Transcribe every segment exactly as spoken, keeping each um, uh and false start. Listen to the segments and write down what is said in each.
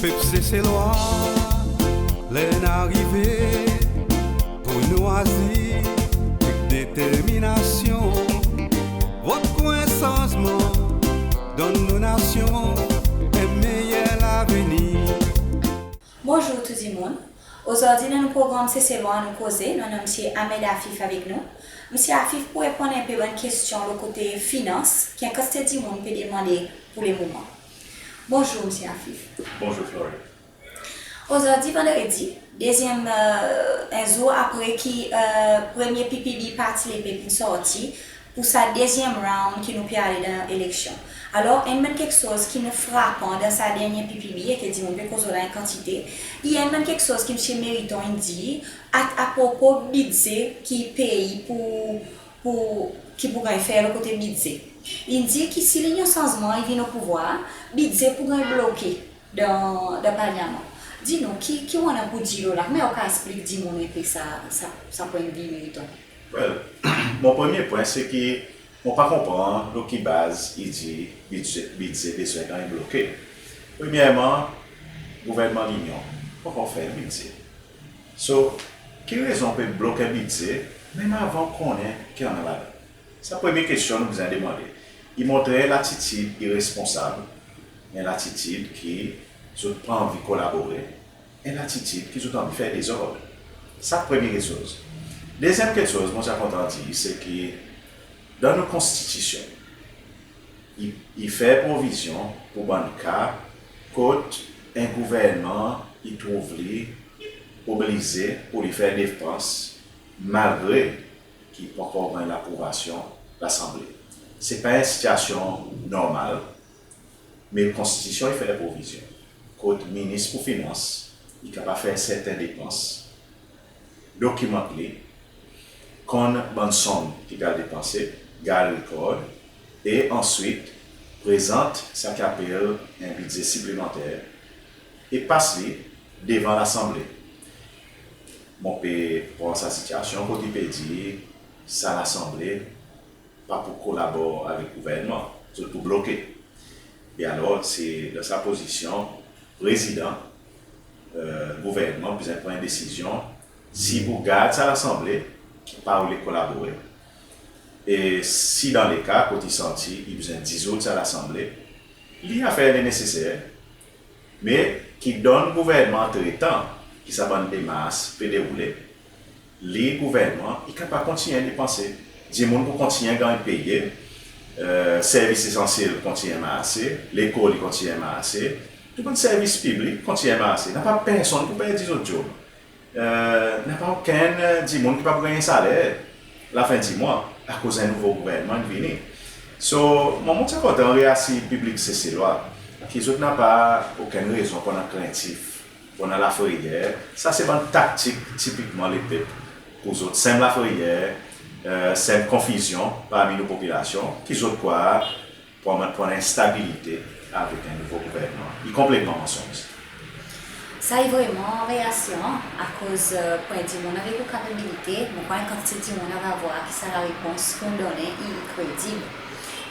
Pep Seselwa, ler in arive pour nou azir ek determinasyon. Vot pour en sanzman, donn nou nasyon en meyer lavenir. Bonzour tou dimoun. Ozordi dan nou progranm Seselwa nou koze, nou annan Msye Ahmed Afif avek nou. Msye Afif pou reponn en pe bann kestyon lo kote finans ki en kantite dimoun pe demande pour le moman. Bonzour Msye Afif. Bonzour Florine. Ozordi Vandredi, dezyenm, e, en zour apre ki, e, premye P P B Parti Lepep in sorti pour sa dezyenm round ki nou pe ale dan eleksyon. Alor, enn bann keksoz ki'n frapan dan sa dernyen P P B e ki dimoun pe koz lo la en kantite, i enn bann keksoz ki Msye Meriton in dir a, apropo bidze ki pei pou, pou, ki pou ganny fer lo kote bidze. In dir ki si Linyon Sanzman i vin o pouvwar, bidze pou ganny bloke dan, dan Parlyaman. Di nou, ki, ki ou annan pour dir lo la? Konman ou kapab eksplik dimoun en pe sa, sa, sa pwennvi Meriton? Well, mon premye pwen se ki mon pa konpran lo ki baz i dir bidze, bidze bezwen ganny bloke. Premyerman, gouvernman Linyon pa ankor fer bidze. So, ki rezon pe blok bidze menm avan ou konnen ki annan ladan? Sa premye kestyon nou bezwen demande. I montre latitid iresponsab, en latitid ki zot pa anvi kolabore, en latitid ki zot anvi fer dezord. Sa premye keksoz. Dezyenm keksoz mon ti a kontan dir se ki dan nou Konstitisyon, i, i fer provizyon pour bann ka kot en gouvernman i trouv li oblize pour li fer depans malgre ki pa ankor ganny laprouvasyon Lasanble. Se pa en sitiasyon normal, me Konstitisyon i fer provizyon kot Minis pour Finans i kapab fer serten depans, dokimant li, konn bann sonm ki pe al depanse, gard rekord, e answit prezant sa ki apel en bidze siplimanter e pas li devan Lasanble. Mon pe pran sa sitiasyon kot i pe dir sa Lasanble pa pou kolabor avek gouvernman, zot pou bloke. E alor, se dan sa pozisyon, Prezidan, e, gouvernman bezwen pran en desizyon si pou gard sa Lasanble ki pa oule kolabore, e si dan leka kot i santi i bezwen dizoud sa Lasanble, li a fer le neseser, me ki donn gouvernman antretan ki sa bann demars pe deroule, li gouvernman i kapab kontinyen depanse. Dimoun pou kontinyen ganny peye, e, servis esansyel kontinyen marse, lekol i kontinyen marse, tou bann servis piblik kontinyen marse. Napa personn pou perdi zot dyob. E, napa okenn, e, dimoun ki pa pou ganny saler lafen di mwan akoz en nouvo gouvernman in vini. So, mwan mon ti a kontan reasir piblik Seselwa ki zot napa okenn rezon pour annan krentif, pour annan lafreyer. Sa se bann taktik tipikman lepep pour zot semen lafreyer, e, semen konfizyon parmi nou popilasyon, ki zot krwar pou annan, pou annan en stabilite avek en nouvo gouvernman. I konpletman mansonz. Sa i vreman reasiran, akoz, e, pwen dimoun avek ou kapabilite, mon krwar en kantite dimoun ava vwar ki sa larepons ki ou'n donnen i, i kredib.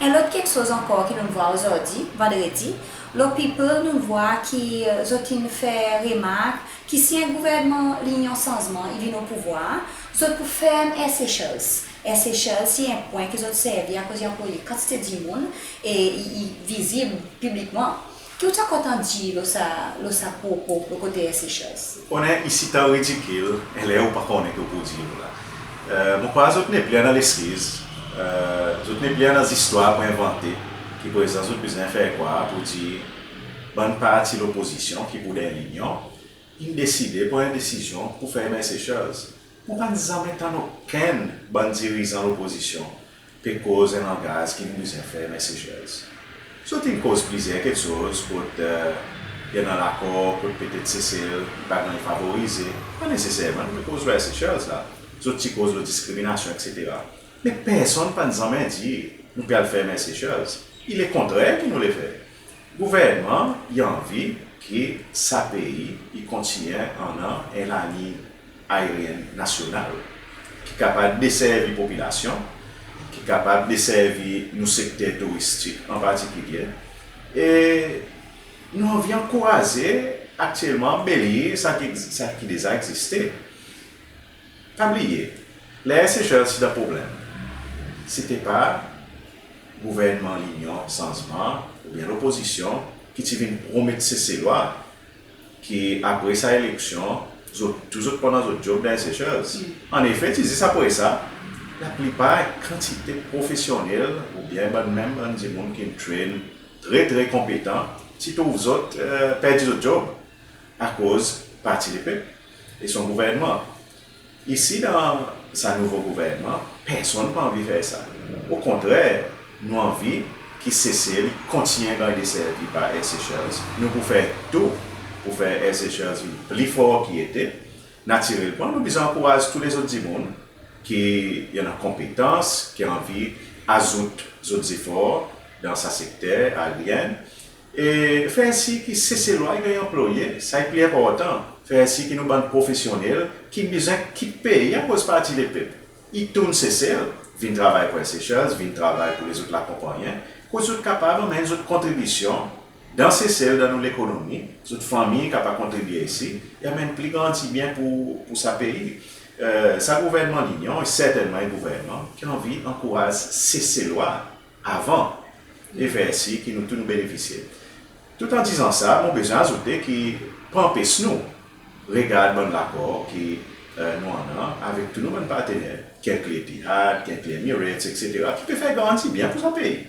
En lot keksoz ankor ki nou'n vwar ozordi, Vandredi, lo People, nou'n vwar ki, e, zot in fer remark ki si en gouvernman Linyon Sanzman i vin o pouvwar, zot pou ferm Air Seychelles. Air Seychelles i en pwen ki zot servi akoz i anploy kantite dimoun e i, i vizib piblikman. Ki ou ti a kontan dir lo sa, lo sa propo, lo kote Air Seychelles? Konnen i sitan ridikil, e ler ou pa konnen ki ou pou dir la. E, mon krwar zot nepli annan leskiz, e, zot nepli annan zistwar pour envante, ki prezan zot bezwen fer krwar pour dir bann parti lopozisyon ki pou dan Linyon in deside pran en desizyon pour ferm Air Seychelles. Mon pa'n zanmen tann okenn bann dirizan lopozisyon pe koz en langaz ki nou bezwen ferm Air Seychelles. Zot in koz plizyer keksoz kot, e, i annan lakor kot petet Sesel i pa ganny favorize. Pa neseserman nou pe koz lo Air Seychelles la. Zot ti koz lo diskriminasyon, etsetera. Me personn pa'n zanmen dir nou pe al ferm Air Seychelles. I lekontrer ki nou le fer. Gouvernman i anvi ki sa pei i kontinyen annan en laliny aeryen nasyonal ki kapab deservi popilasyon, ki kapab deservi nou sekter touristik an partikilye. E Nou anvi ankouraze aktyelman anbelir sa ki, sa ki deza egziste. Pa bliye, ler Seychelles ti dan problenm, se ti pa gouvernman Linyon Sanzman oubyen lopozisyon ki ti vin promet Seselwa ki apre sa eleksyon, zot, tou zot pou annan zot job dan Seychelles. Annefe, ti zis apre sa, laplipar kantite profesyonnel oubyen bann, menm bann dimoun ki'n train tre, tre konpetan, ti trouv zot, e, perdi zot job akoz Parti Lepep e son gouvernman. Isi, dan sa nouvo gouvernman, personn pa anvi fer sa. Okontrer, nou anvi ki Sesel i kontinyen ganny deservi par Air Seychelles. Nou pou fer tou pou fer Air Seychelles vin pli for ki i ete. Natirelman, nou bezwen ankouraz tou lezot dimoun ki i annan konpetans, ki anvi azout zot zefor dan sa sekter aeryen. E fer sir ki Seselwa i ganny anploye, sa i pli enportan. Fer sir ki nou bann profesyonnel ki'n bezwen kit pei akoz Parti Lepep, i tourn Sesel, vin travay pou Air Seychelles, vin travay pou lezot lakonpannyen, kot zot kapab anmenn zot kontribisyon dan Sesel, dan nou lekonomi, zot fanmir kapab kontribye isi, e anmenn pli gran dibyen pou, pou sa pei. E, sa gouvernman Linyon i sertennman en gouvernman ki anvi ankouraz Seselwa avan e fer sir ki nou tou nou benefisye. Tout an dizan sa, mon bezwen azoute ki pa anpes nou regard bann lakor ki, e, nou annan avek tou nou bann partner, ki enkli Etihad, ki enkli Emirates, etsetera, ki pe fer gran dibyen pou sa pei.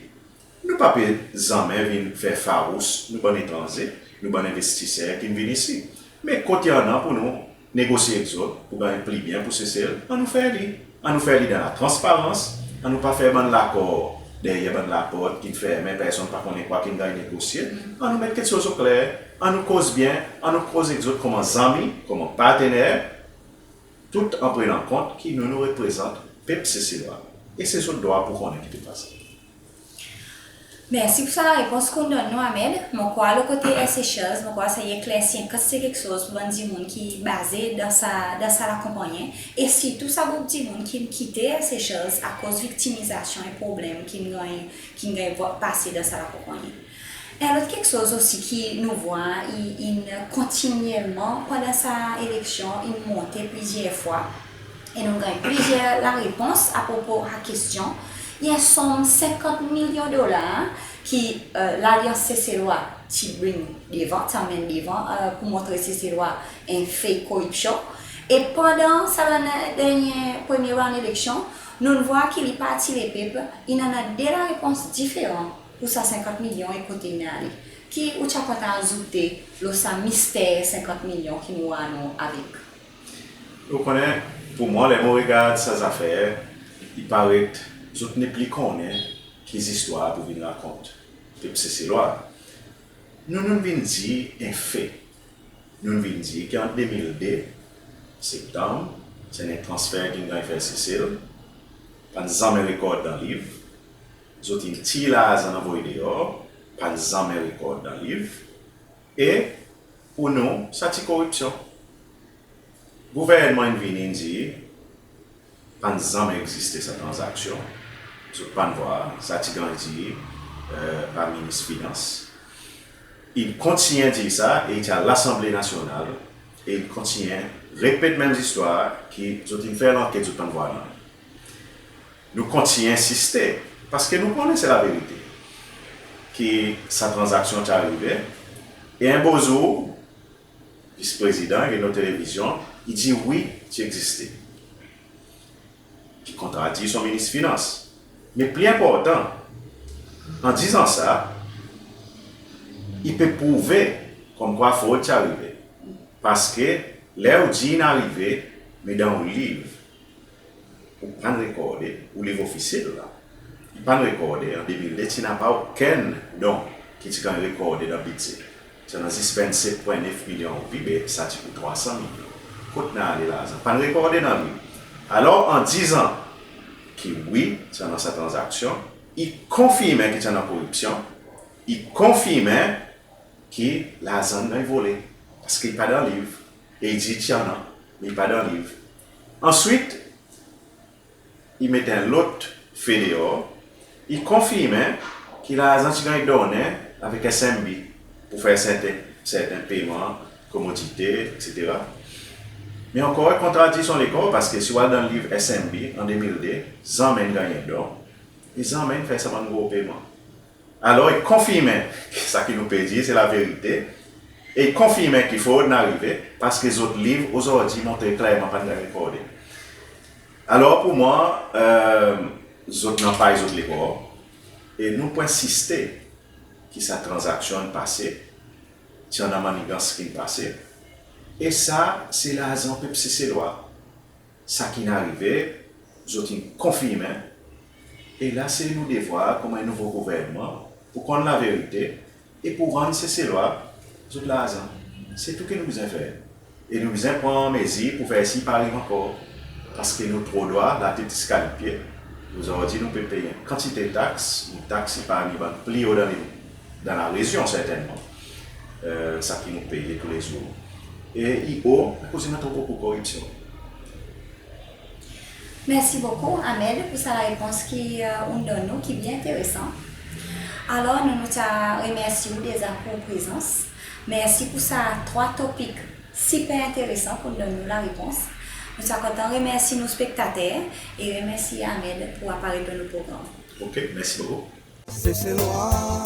Nou pa pe zanmen vin fer farous nou bann etranze, nou bann envestiser ki'n vin isi. Me kot i annan pou nou negosye ek zot pou ganny pli byen pou Sesel, annou fer li. Annou fer li dan latransparans, annou pa fer bann lakor deryer bann laport ki'n fermen, personn pa konnen kwa ki'n ganny negosye. Annou met keksoz okler, annou koz byen, annou koz ek zot konman zanmi, konman partner, tout an prenan kont ki nou, nou reprezant pep Seselwa. E se zot drwa pou konnen ki pe pase. Mersi pou sa larepons ki ou'n donn nou, Ahmed. Mon krwar lo kote Air Seychelles, mon krwar sa i eklersi en kantite keksoz pou bann dimoun ki baze dan sa, dan sa lakonpannyen, e sirtou sa group dimoun ki'n kite Air Seychelles akoz viktimizasyon e problenm ki'n ganny, ki'n ganny pase dan sa lakonpannyen. En lot keksoz osi ki nou vwar i, in kontinyelman pandan sa eleksyon, in monte plizyer fwa. E nou'n ganny plizyer larepons apropo sa kestyon. I en sonm senkant milyon dolar ki, e, Lalyans Seselwa ti bring devan, ti anmenn devan, e, pou montre Seselwa en fey koripsyon. E pandan sa dernyen, dernyen premye round eleksyon, nou'n vwar ki li Parti Lepep in annan de larepons diferan pou sa senkant milyon e kote in ale. Ki ou ti a kontan azoute lo sa mister senkant milyon ki nou war nou avek? Ou konnen, pou mwan, ler mon regard sa zafer, i paret zot nepli konnen ki zistwar pou vin rakont pep Seselwa. Nou, nou'n vin dir en fe. Nou'n vin dir ki an de mil de, Septanm, ti annan en transfer ki'n ganny fer Sesel, pa'n zanmen rekord dan liv. Zot in tir larzan, anvoy deor, pa'n zanmen rekord dan liv. E pou nou, sa ti koripsyon. Gouvernman in vini, in dir, pa'n zanmen egziste sa tranzaksyon. Zot pa'n vwar, sa ti ganny dir, e, par Minis Finans. In kontinyen dir sa, e i ti al Lasanble Nasyonal, e in kontinyen repet menm zistwar ki zot in fer lanket, zot pa'n vwar nanryen. Nou kontinyen ensiste, paske nou konnen se laverite, ki sa tranzaksyon ti arive, e en bo zour, Vis Prezidan i vin lo televizyon, i dir wi, ti egziste. Ki kontradir son Minis Finans. Me pli enportan, an dizan sa, i pe prouve konmkwa frod ti arive. Paske ler ou dir in arive, me dan ou liv, ou pa'n rekorde, ou liv ofisyel la, i pa'n rekorde, an de mil de ti napa okenn don ki ti ganny rekorde dan bidze. Ti annan zis vennset pwen nef milyon roupi, be sa ti pou trwa san milyon. Kot in ale larzan? Pa'n rekorde dan liv. Alor, an dizan ki wi, ti annan sa tranzaksyon, i konfirmen ki ti annan koripsyon, i konfirmen ki larzan in ganny vole, paske i pa dan liv. E i dir ti annan, me i pa dan liv. Answit, i met en lot fe deor, i konfirmen ki larzan ti ganny donnen avek S M B. pour fer serten, serten peyman, komodite, etsetera. Me ankor, i kontradi son lekor, parski si ou al dan liv S M B an de mil de, zanmen in ganny en don, e zanmen in fer sa bann gro peyman. Alor, i konfirmen ki sa ki nou pe dir se laverite, e i konfirmen ki frod in arive, parski zot liv ozordi montre klerman pa'n ganny rekorde. Alor, pour mwan, e, zot annan pay zot lekor, e nou pou ensiste ki sa tranzaksyon in pase, ti annan mannigans ki'n pase, e sa se larzan pep Seselwa. Sa ki'n arive, zot in konfirmen, e la se nou devwar konman en nouvo gouvernman pour konn laverite e pour rann Seselwa zot larzan. Se tou ki nou bezwen fer. E nou bezwen pran mezir pour fer sir i pa ariv ankor, parski nou tro drwa latet ziska lipye. Ozordi nou pe pey en kantite taks, nou taks i parmi bann pli o dan le, dan larezyon sertennman, e, sa ki nou peye toulezour. E i o akoz i annan tro bokou koripsyon. Mersi bokou, Ahmed, pour sa larepons ki, e, ou'n donn nou, ki byen enteresan. Alor, nou, nou ti a remersi ou deza pour prezans. Mersi pour sa trwa topik siper enteresan ki ou'n donn nou larepons. Nou ti a kontan remersi nou spektater e remersi Ahmed pour aparet dan nou progranm. OK, mersi bokou. Seselwa,